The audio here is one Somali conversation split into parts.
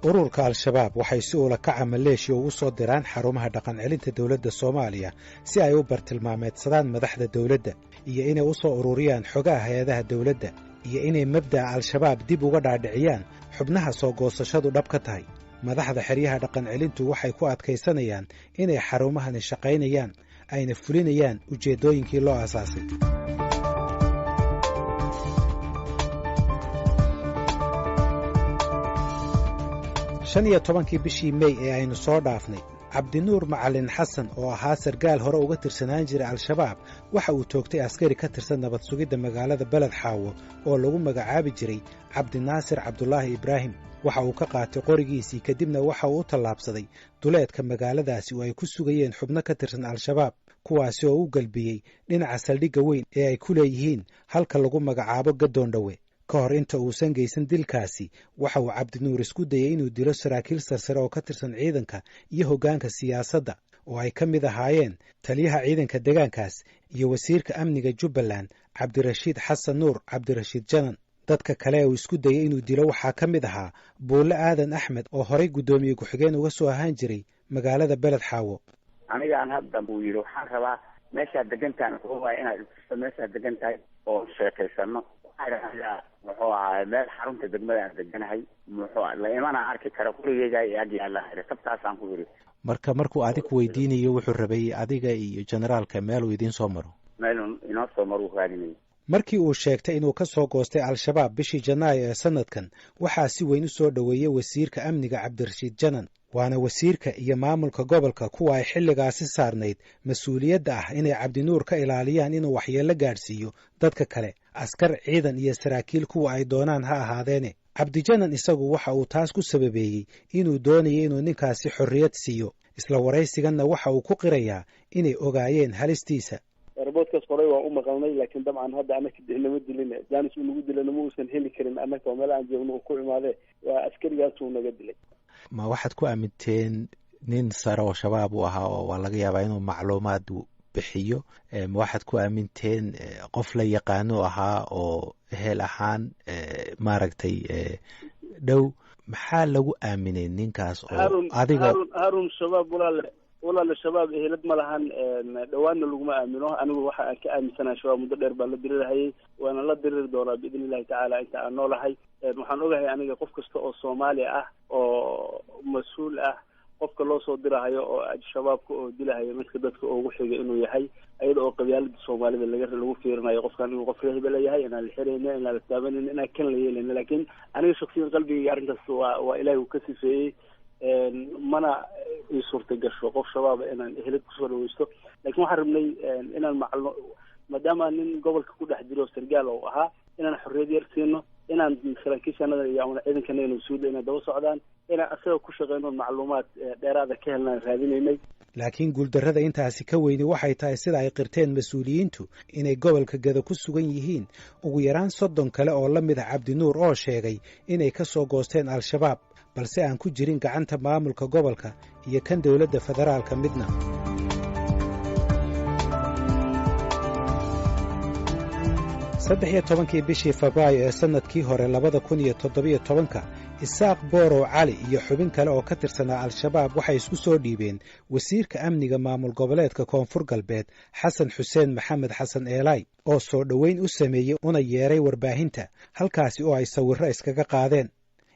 Ururka Al-Shabaab waxay si ula kaca maleeshiya ugu soo diraan xarumaha dhaqancelinta dowladda Soomaaliya si ay u bartilmaameedsadaan madaxda dowladda iyo inay u soo ururiyaan xogaha hay-adaha dowladda iyo inay mabda'a Al-Shabaab dib uga dhaadhiciyaan xubnaha soo goosashadu dhab ka tahay. Madaxda xeryaha dhaqancelintu waxay ku adkaysanayaan inay xarumahani shaqaynayaan ayna fulinayaan ujeeddooyinkii loo aasaasay. 15-kii bishii Mey ee aynu soo dhaafnay, Cabdinuur Macalin Xasan oo ahaa sargaal hore uga tirsanaan jiray Al-Shabaab waxa uu toogtay askari ka tirsan nabad sugidda magaalada Beled Xaawo oo lagu magacaabi jiray Cabdinaasir Cabdulaahi Ibraahim. Waxa uu ka qaatay qorigiisii, kadibna waxa uu u tallaabsaday duleedka magaaladaasi oo ay ku sugayeen xubno ka tirsan Al-Shabaab, kuwaasi oo u galbiyey dhinaca saldhigga weyn ee ay ku leeyihiin halka lagu magacaabo Gadoondhowe. Ka hor inta uusan geysan dilkaasi, waxa uu Cabdinuur isku dayey inuu dilo saraakiil sarsare oo ka tirsan ciidanka iyo hoggaanka siyaasadda oo ay ka mid ahaayeen taliyaha ciidanka deegaankaas iyo wasiirka amniga Jubbaland, Cabdirashiid Xasan Nuur Cabdirashiid Janan. Dadka kale ee uu isku dayey inuu dilo waxaa ka mid ahaa Buulle Aadan Axmed oo horay guddoomiye ku-xigeen uga soo ahaan jiray magaalada Beled Xaawo. Anigaan hadda buu yidhi, waxaan rabaa meeshaad degantahay, muxuu waaya inaad itusto meeshaad degan tahay oo sheekaysano. Muxuu ahaay meel xarunta degmada aan deganahay, muxuu la imana arki kara, gurigeyga iyo ag yaalla, sabtaasaan ku yidhi. Marka markuu adig weydiinayo, wuxuu rabay adiga iyo generaalka meeluu idiin soo maro. Meeluu inoo soo maro uu raadinayay. Markii uu sheegtay inuu ka soo goostay Al-Shabaab bishii Janaayo ee sanadkan, waxaa si weyn u soo dhoweeyey wasiirka amniga Cabdirashiid Janan, waana wasiirka iyo maamulka gobolka kuwa ay xilligaasi saarnayd mas-uuliyadda ah inay Cabdinuur ka ilaaliyaan inuu waxyeello gaadhsiiyo dadka kale, askar, ciidan iyo saraakiil kuwa ay doonaan ha ahaadeene. Cabdijanan isagu waxa uu taas ku sababeeyey inuu doonayay inuu ninkaasi xorriyad siiyo. Isla waraysiganna waxa uu ku qirayaa inay ogaayeen halistiisa. Raboodkaas qoray waan u maqalnay, laakiin dabcan hadda anaka nama dilin, janis uu nagu dilana ma uusan heli karin. Annaka oo meel aan joogno uu ku imaadee, waa askarigaas uu naga dilay. Ma waxaad ku aaminteen nin sare oo Shabaab uu ahaa oo waa laga yaabaa inuu macluumaad bixiyo? Ma waxaad ku aaminteen qof la yaqaano ahaa oo ehel ahaan maaragtay dhow? Maxaa lagu aaminay ninkaas oo adiga? Harun, Shabaab walaale, walaale, Shabaab ehelad ma lahan, dhawaanna laguma aamino. Anigu waxa aan ka aaminsanahay, Shabaab muddo dheer baan la dirirahayay, waana la diriri doonaa biidni illahi tacaala inta aan noolahay. Waxaan ogahay aniga qof kasta oo Soomaali ah oo mas-uul ah, qofka loo soo dirahayo oo Shabaabka oo dilahayo midka dadka ugu xiga inuu yahay, iyada oo qabyaalada Soomaalida lagu fiirinayo qofkan inuu qof reer hebel yahay, inaan la xirayna, inaan la taabanayna, inaan kan la yeelayna. Laakiin aniga shaksiyan qalbigayga arrintaas waa Ilaahi uu ka sifeeyey, mana ii suurta gasho qof Shabaaba inaan ehelad kusoo dhaweysto. Lakin waxaan rabnay inaan maclo, maadaama nin gobolka ku dhex jiro sargaal oo ahaa, inaan xorriyad yar siino, inaan saraakiishanada iyo ama ciidankanagana mas-uulda inay daba socdaan, inaan asaga ku shaqeyno, macluumaad dheeraada ka helnaan raadinaynay. Laakiin guuldarrada intaasi ka weyni waxay tahay, sida ay qirteen mas-uuliyiintu, inay gobolka Gada ku sugan yihiin ugu yaraan 30 kale oo la mid ah Cabdinuur oo sheegay inay ka soo goosteen Al-Shabaab, balse aan ku jirin gacanta maamulka gobolka iyo kan dowladda federaalka midna. 13-kii bishii Febraayo ee sannadkii hore 2017-ka, Isaaq Boorow Cali iyo xubin kale oo ka tirsanaa Al-Shabaab waxay isku soo dhiibeen wasiirka amniga maamul goboleedka Koonfur Galbeed, Xasan Xuseen Maxamed Xasan Eelay, oo soo dhoweyn u sameeyey una yeeray warbaahinta, halkaasi oo ay sawirro iskaga qaadeen.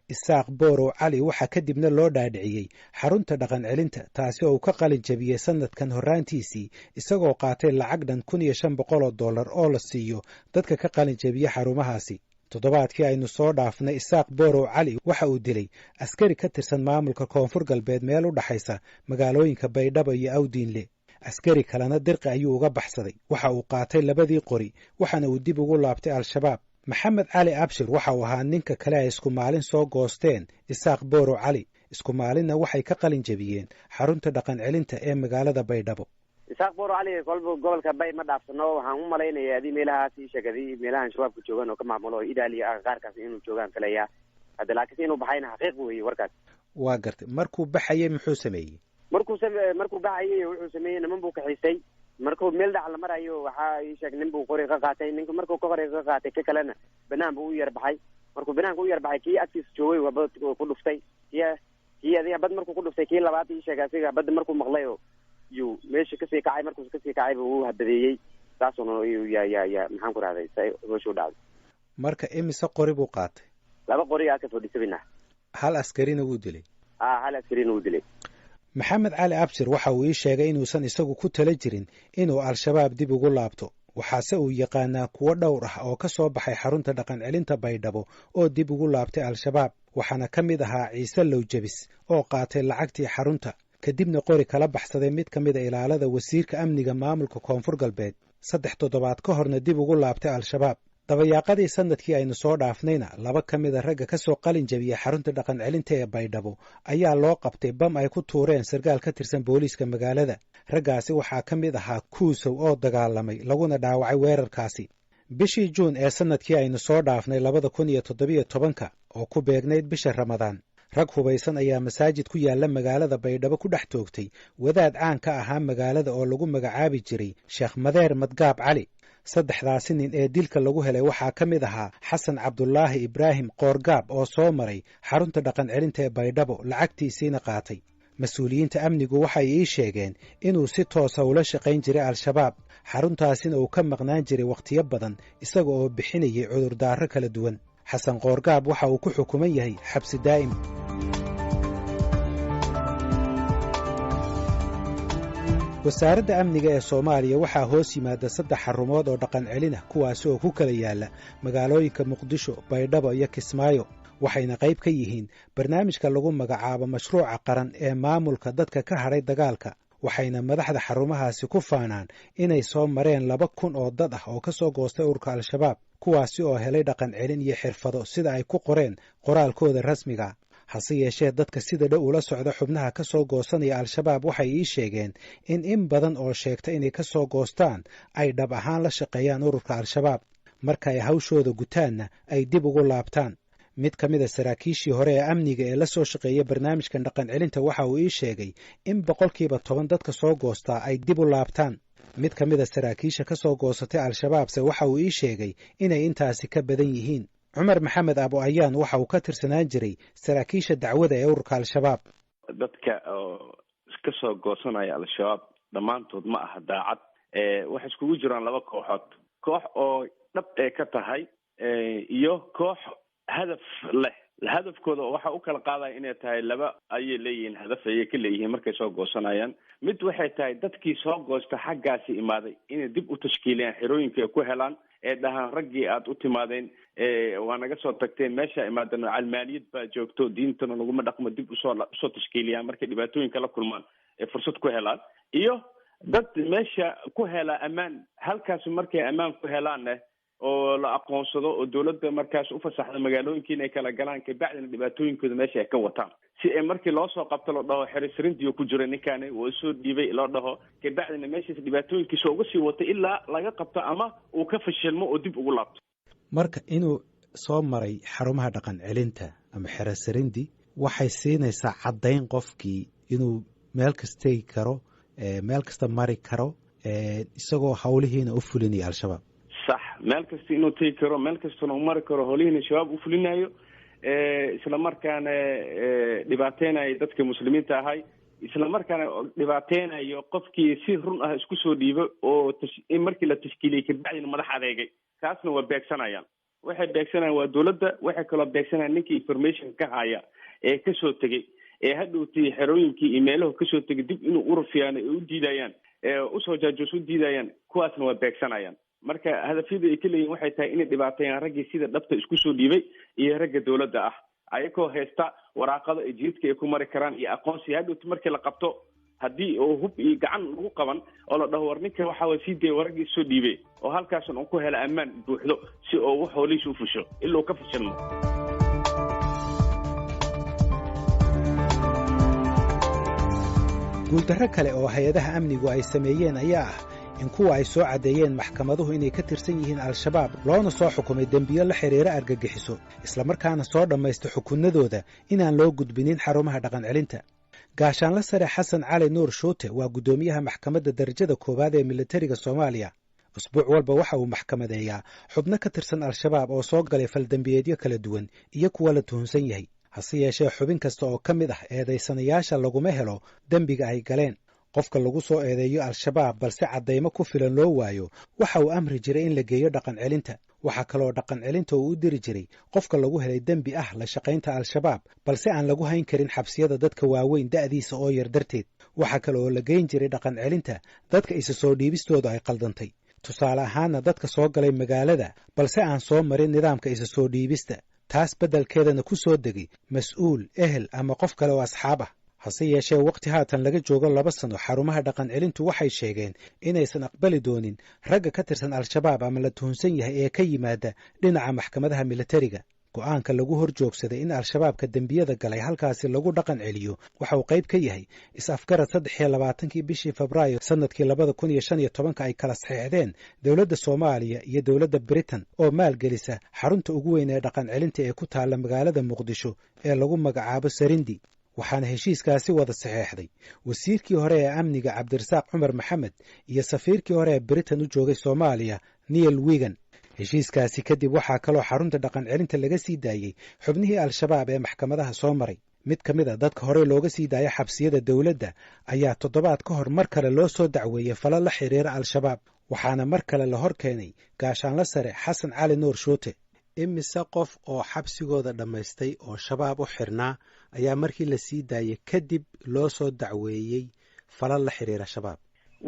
Isaaq Boorow Cali waxaa kadibna loo dhaadhiciyey xarunta dhaqan celinta, taasi oo uu ka qalin jabiyey sannadkan horraantiisii, isagoo qaatay lacag dhan $1,500 oo la siiyo dadka ka qalin jabiya xarumahaasi. Toddobaadkii aynu soo dhaafnay, Isaaq Boorow Cali waxa uu dilay askari ka tirsan maamulka Koonfur Galbeed meel u dhaxaysa magaalooyinka Baydhabo iyo Awdiinle. Askari kalena dirqi ayuu uga baxsaday. Waxa uu qaatay labadii qori, waxaana uu dib ugu laabtay Al-Shabaab. Maxamed Cali Abshir waxa uu ahaa ninka kale ay isku maalin soo goosteen Isaaq Boorow Cali, isku maalinna waxay ka qalin jabiyeen xarunta dhaqan celinta ee magaalada Baydhabo. Isaaq Boorow Cali kolba gobolka Bay ma dhaafsano. Waxaan u malaynayaa adii meelahaas ii sheegadi meelahan Shabaabka joogaan oo ka maamulo oo Idaaliya qaarkaas inuu joogaan filayaa hadda, laakiinse inuu baxayna xaqiiq weeye warkaas. Waa gartay. Markuu baxayay muxuu sameeyey? Markuu baxayay wuxuu sameeyey, niman buu kaxiistay. Markuu meel dhax la marayo, waxaa ii sheeg nin buu qori ka qaatay. Ninku markuu ka qori ka qaatay, ka kalena banaan buu u yar baxay. Markuu banaanka u yar baxay, kii agtiisa joogay habad ku dhuftay. Kii adiga habad markuu ku dhuftay, kii labaad ii sheegay asiga habadda markuu maqlay oo yuu meesha kasii kacay. Markuu kasii kacay buu habadeeyey, saasuna ya ya ya maxaan ku rahday, sa hoosha u dhacday. Marka imise qori buu qaatay? 2 qori aka 47 ah. Hal askarina wuu dilay? A, hal askarina wuu dilay. Maxamed Cali Abshir waxa uu ii sheegay inuusan isagu ku tala jirin inuu Al-Shabaab dib ugu laabto, waxaase uu yaqaanaa kuwo dhowr ah oo ka soo baxay xarunta dhaqan celinta Baydhabo oo dib ugu laabtay Al-Shabaab. Waxaana ka mid ahaa Ciise Lowjabis oo qaatay lacagtii xarunta, kadibna qori kala baxsaday mid ka mida ilaalada wasiirka amniga maamulka Koonfur Galbeed, 3 toddobaad ka horna dib ugu laabtay Al-Shabaab. Dabayaaqadii sanadkii aynu soo dhaafnayna, 2 ka mida ragga ka soo qalin jabiyey xarunta dhaqan celinta ee Baydhabo ayaa loo qabtay bam ay ku tuureen sarkaal ka tirsan booliiska magaalada. Raggaasi waxaa ka mid ahaa Kuusow oo dagaalamay laguna dhaawacay weerarkaasi. Bishii Juun ee sanadkii aynu soo dhaafnay 2017-ka, oo ku beegnayd bisha Ramadaan, rag hubaysan ayaa masaajid ku yaalla magaalada Baydhabo ku dhex toogtay wadaad caan ka ahaa magaalada oo lagu magacaabi jiray Sheekh Madeer Madgaab Cali. Saddexdaasi nin ee dilka lagu helay waxaa ka mid ahaa Xasan Cabdulaahi Ibraahim Qoorgaab oo soo maray xarunta dhaqan celinta ee Baydhabo, lacagtiisiina qaatay. Mas-uuliyiinta amnigu waxay ii sheegeen inuu si toosa ula shaqayn jiray Al-Shabaab, xaruntaasina uu ka maqnaan jiray wakhtiyo badan, isaga oo bixinayay cudurdaaro kala duwan. Xasan Qoorgaab waxa uu ku xukuman yahay xabsi daa'im. Wasaaradda amniga ee Soomaaliya waxaa hoos yimaada 3 xarumood oo dhaqan celin ah, kuwaasi oo ku kala yaala magaalooyinka Muqdisho, Baydhabo iyo Kismaayo, waxayna qayb ka yihiin barnaamijka lagu magacaabo mashruuca qaran ee maamulka dadka ka hadhay dagaalka. Waxayna madaxda xarumahaasi ku faanaan inay soo mareen 2000 oo dad ah oo ka soo goostay ururka Al-Shabaab, kuwaasi oo helay dhaqan celin iyo xirfado, sida ay ku qoreen qoraalkooda rasmiga. Hase yeeshee, dadka sida dhow ula socda xubnaha ka soo goosanaya Al-Shabaab waxay ii sheegeen in badan oo sheegta inay ka soo goostaan ay dhab ahaan la shaqeeyaan ururka Al-Shabaab, marka ay hawshooda gutaanna ay dib ugu laabtaan. Mid ka mid a saraakiishii hore ee amniga ee la soo shaqeeya barnaamijkan dhaqan celinta waxa uu ii sheegay in 10% dadka soo goostaa ay dib u laabtaan. Mid ka mid a saraakiisha ka soo goosatay Al-Shabaabse waxa uu ii sheegay inay intaasi ka badan yihiin. Cumar Maxamed Abu Ayaan waxa uu ka tirsanaan jiray saraakiisha dacwada ee ururka Al-Shabaab. Dadka oo ka soo goosanaya Al-Shabaab dhammaantood ma aha daacad. Waxay iskugu jiraan 2 kooxood: koox oo dhab ee ka tahay iyo koox hadaf leh. Hadafkooda waxa u kala qaadaya inay tahay laba ayay leeyihiin, hadaf ayay ka leeyihiin markay soo goosanayaan. Mid waxay tahay dadkii soo goosta xaggaasi imaaday inay dib u tashkiiliyaan xerooyinka ay ku helaan, ee dhahaan raggii aad u timaadeen waa naga soo tagteen, meesha imaadeen calmaaniyad baa joogto, diintana laguma dhaqmo, dib usoo tashkiiliyaan markay dhibaatooyinka la kulmaan ee fursad ku helaan. Iyo dad meesha ku hela ammaan halkaas, markay ammaan ku helaanne oo la aqoonsado oo dowladda markaas u fasaxda magaalooyinka inay kala galaan, kabacdina dhibaatooyinkooda meesha ay ka wataan, si ay markii loo soo qabto loo dhaho xerisrintiyo ku jira ninkaani waa soo dhiibay loo dhaho, kabacdina meeshaas dhibaatooyinkiisa uga sii wato ilaa laga qabto ama uu ka fashilmo oo dib ugu laabto. Marka inuu soo maray xarumaha dhaqan celinta ama xerosarindi waxay siinaysaa caddayn qofkii inuu meel kasta tegi karo, meel kasta mari karo, isagoo hawlihiina u fulinaya Al-Shabaab. Sax, meel kasta inuu tegi karo, meel kastana u mari karo, howlihiina Shabaab u fulinayo, isla markaana dhibaateynayo dadka muslimiinta ahay, isla markaana dhibaateynayo qofkii si run ah isku soo dhiibo oo markii la tashkiiliyey kabacdina madax adeegay, kaasna waa beegsanayaan. Waxay beegsanayaan waa dowladda. Waxay kaloo beegsanayaan ninkii information ka haya ee kasoo tegey, ee hadhowtii xerooyinkii iyo meelahu kasoo tegay dib inuu urufiyaan ay u diidayaan, usoo jaajoos u diidayaan, kuwaasna waa beegsanayaan. Marka hadafyada ay ka leeyihin waxay tahay inay dhibaateeyaan raggii sida dhabta isku soo dhiibay iyo ragga dowladda ah, ayagoo haysta waraaqado ay jidadka ay ku mari karaan iyo aqoonsi. Hadhowti markii la qabto, haddii oo hub iyo gacan lagu qaban oo la dhaho war ninka waxa way sii daya waraggii soo dhiibay, oo halkaasun uu ku hela ammaan buuxdo si oo wax hoolihiisa u fusho ilaa uu ka fashilmo. Guuldarro kale oo hay-adaha amnigu ay sameeyeen ayaa ah in kuwa ay soo caddeeyeen maxkamaduhu inay ka tirsan yihiin Al-Shabaab, loona soo xukumay dembiyo la xidhiira argagixiso, islamarkaana soo dhammaysta xukunnadooda, inaan loo gudbinin xarumaha dhaqan celinta. Gaashaanla sare Xasan Cali Nuur Shuute waa guddoomiyaha maxkamadda darajada koowaad ee militariga Soomaaliya. Usbuuc walba waxa uu maxkamadeeyaa xubno ka tirsan Al-Shabaab oo soo galay faldembiyeedyo kala duwan iyo kuwa la tuhunsan yahay. Hase yeeshee, xubin kasta oo ka mid ah eedaysanayaasha laguma helo dembiga ay galeen. Qofka lagu soo eedeeyo Al-Shabaab balse caddaymo ku filan loo waayo, waxa uu amri jiray in la geeyo dhaqan celinta. Waxaa kaloo dhaqan celinta uu u diri jiray qofka lagu helay dembi ah la shaqaynta Al-Shabaab, balse aan lagu hayn karin xabsiyada dadka waaweyn da'diisa oo yar darteed. Waxaa kale oo la geyn jiray dhaqan celinta dadka isa soo dhiibistooda ay qaldantay, tusaale ahaanna dadka soo galay magaalada balse aan soo marin nidaamka isa soo dhiibista, taas beddelkeedana ku soo degay mas-uul, ehel ama qof kale oo asxaab ah. Hase yeeshee, waqti haatan laga joogo 2 sano, xarumaha dhaqan celintu waxay sheegeen inaysan aqbali doonin ragga ka tirsan Al-Shabaab ama la tuhunsan yahay ee ka yimaada dhinaca maxkamadaha militariga. Go'aanka lagu hor joogsaday in Al-Shabaabka dembiyada galay halkaasi lagu dhaqan celiyo waxa uu qayb ka yahay is-afgarad 23-kii bishii Febraayo sanadkii 2015-ka ay kala saxeexdeen dowladda Soomaaliya iyo dowladda Britain oo maalgelisa xarunta ugu weyn ee dhaqan celinta ee ku taalla magaalada Muqdisho ee lagu magacaabo Sarindi. Waxaana heshiiskaasi wada saxeexday wasiirkii hore ee amniga Cabdirasaaq Cumar Maxamed iyo safiirkii hore ee Britain u joogay Soomaaliya, Neil Wigan. Heshiiskaasi kadib waxaa kaloo xarunta dhaqan celinta laga sii daayey xubnihii Al-Shabaab ee maxkamadaha soo maray. Mid ka mid a dadka horey looga sii daaya xabsiyada dowladda ayaa toddobaad ka hor mar kale loo soo dacweeyey falo la xiriira Al-Shabaab, waxaana mar kale la hor keenay gaashaanla sare Xasan Cali Nuur Shuute. Imise qof oo xabsigooda dhammaystay oo Shabaab u xirnaa ayaa markii la sii daayey kadib loo soo dacweeyey falal la xiriira Shabaab?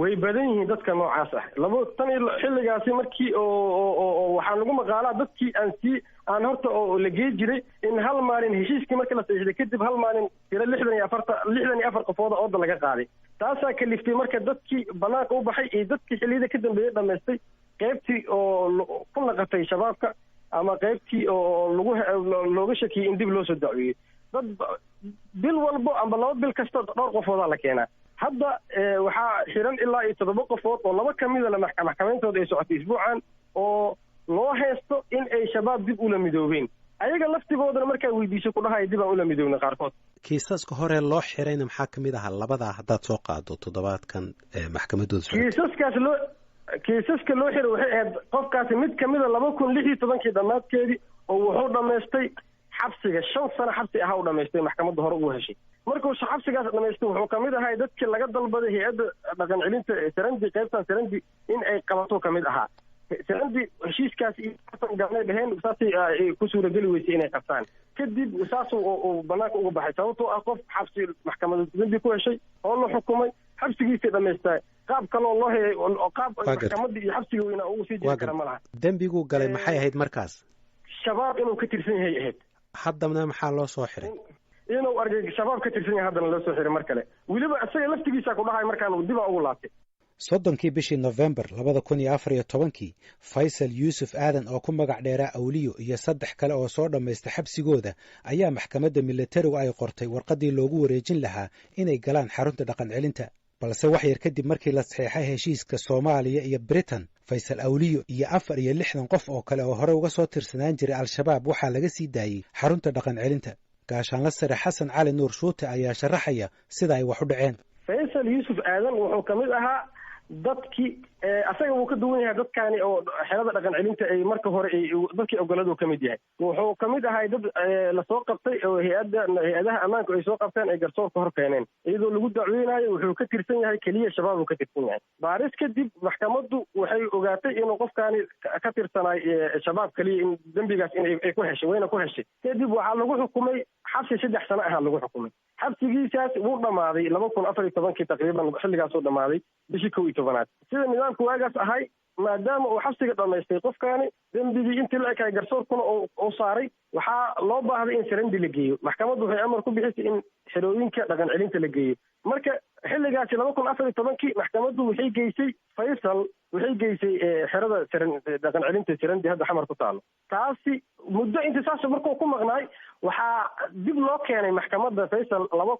Way badan yihiin dadka noocaas ah. Labo tan iyo xilligaasi markii oo waxaa lagu maqaalaa dadkii aan sii aan horta oo la gey jiray in hal maalin heshiiskii markii la saxiixday kadib hal maalin tiro 64, 64 qofooda ooda laga qaaday. Taasaa kaliftay marka dadkii banaanka u baxay iyo dadkii xilliyada ka dambeeyey dhamaystay, qaybtii oo ku naqatay Shabaabka ama qaybtii oo lagu looga shakiyey in dib loo soo dacweeyey. Dad bil walbo amba 2 bil kasta dhowr qofoodaa la keenaa. Hadda waxaa xiran ilaa iyo toddoba qofood oo laba kamida la maxkamayntooda ay socotay isbuucan oo loo haysto in ay Shabaab dib ula midoobeen. Ayaga laftigoodana markaa weydiiso ku dhahaya dib aan ula midoobna qaarkood. Kiisaska hore loo xirayna maxaa kamid ahaa, labadaa haddaad soo qaado, toddobaadkan maxkamadooda socotay? Kiisaska loo xiray waxay ahayd qofkaasi mid kamida 2016-kii dhammaadkeedii oo wuxuu dhammaystay xabsiga, 5 sano xabsi ahaa u dhamaystay, maxkamadda hore ugu heshay. Markuu xabsigaas dhamaystay, wuxuu kamid ahay dadkii laga dalbaday hay-adda dhaqan celinta Sarandi, qaybtan Sarandi in ay qabato kamid ahaa. Sarandi heshiiskaas iyo galnay dheheen, saasay ay ku suurageli weysay inay qabtaan. Kadib saas uu banaanka uga baxay, sababtoo ah qof xabsi maxkamada dambi ku heshay oo la xukumay, xabsigiisay dhamaystaa, qaab kaloo loo helay, qaab maxkamadda iyo xabsiga weynaa ugu sii jiri kara ma laha. Dembiguu galay maxay ahayd markaas? Shabaab inuu ka tirsan yahay ahayd. Haddana maxaa loo soo xiray? Inuu argay Shabaab ka tirsan yahay haddana loo soo xiray mar kale. Weliba isaga laftigiisa ku dhahay markaan dibaa ugu laabtay. 30-kii bishii Nofembar 2014-kii, Faysal Yuusuf Aadan oo ku magac dheeraa Awliyo iyo saddex kale oo soo dhammaystay xabsigooda ayaa maxkamadda militarigu ay qortay warqaddii loogu wareejin lahaa inay galaan xarunta dhaqan celinta. Balse wax yar kadib markii la saxeexay heshiiska Soomaaliya iyo Britain, Faysal Awliyo iyo 64 qof oo kale oo hore uga soo tirsanaan jiray Al-Shabaab waxaa laga sii daayey xarunta dhaqan celinta. Gaashaanla sare Xasan Cali Nuur Shuute ayaa sharaxaya sida ay wax u dhaceen. Faysal Yuusuf Aadan wuxuu ka mid ahaa dadkii, asaga wuu ka duwan yahay dadkaani oo xerada dhaqan celinta ay marka hore dadkii ogoladu ka mid yahay. Wuxuu ka mid ahay dad lasoo qabtay oo hay-adda hay-adaha ammaanku ay soo qabteen, ay garsoorka hor keeneen iyadoo lagu dacweynayo wuxuu ka tirsan yahay keliya Shabaab uu ka tirsan yahay. Baaris kadib maxkamaddu waxay ogaatay inuu qofkaani ka tirsanaay Shabaab keliya, in dembigaas in ay ku heshay, wayna ku heshay. Kadib waxaa lagu xukumay xabsi 3 sano ahaa lagu xukumay. Xabsigiisaas wuu dhammaaday 2014-kii taqriiban, xilligaasuu dhammaaday bishii 11aad. Sida nidaamka waagaas ahay, maadaama uu xabsiga dhamaystay qofkaani, dembigii intii la ekaay garsoorkuna uu saaray, waxaa loo baahday in Sarandi la geeyo. Maxkamaddu waxay amar ku bixisay in xerooyinka dhaqan celinta la geeyo. Marka xilligaasi 2014-kii maxkamaddu waxay geysay Faysal, waxay geysay xerada dhaqan celinta Sarandi hadda Xamar ku taalo. Taasi muddo inta saas markuu ku maqnaay waxaa dib loo keenay maxkamadda Faysal laba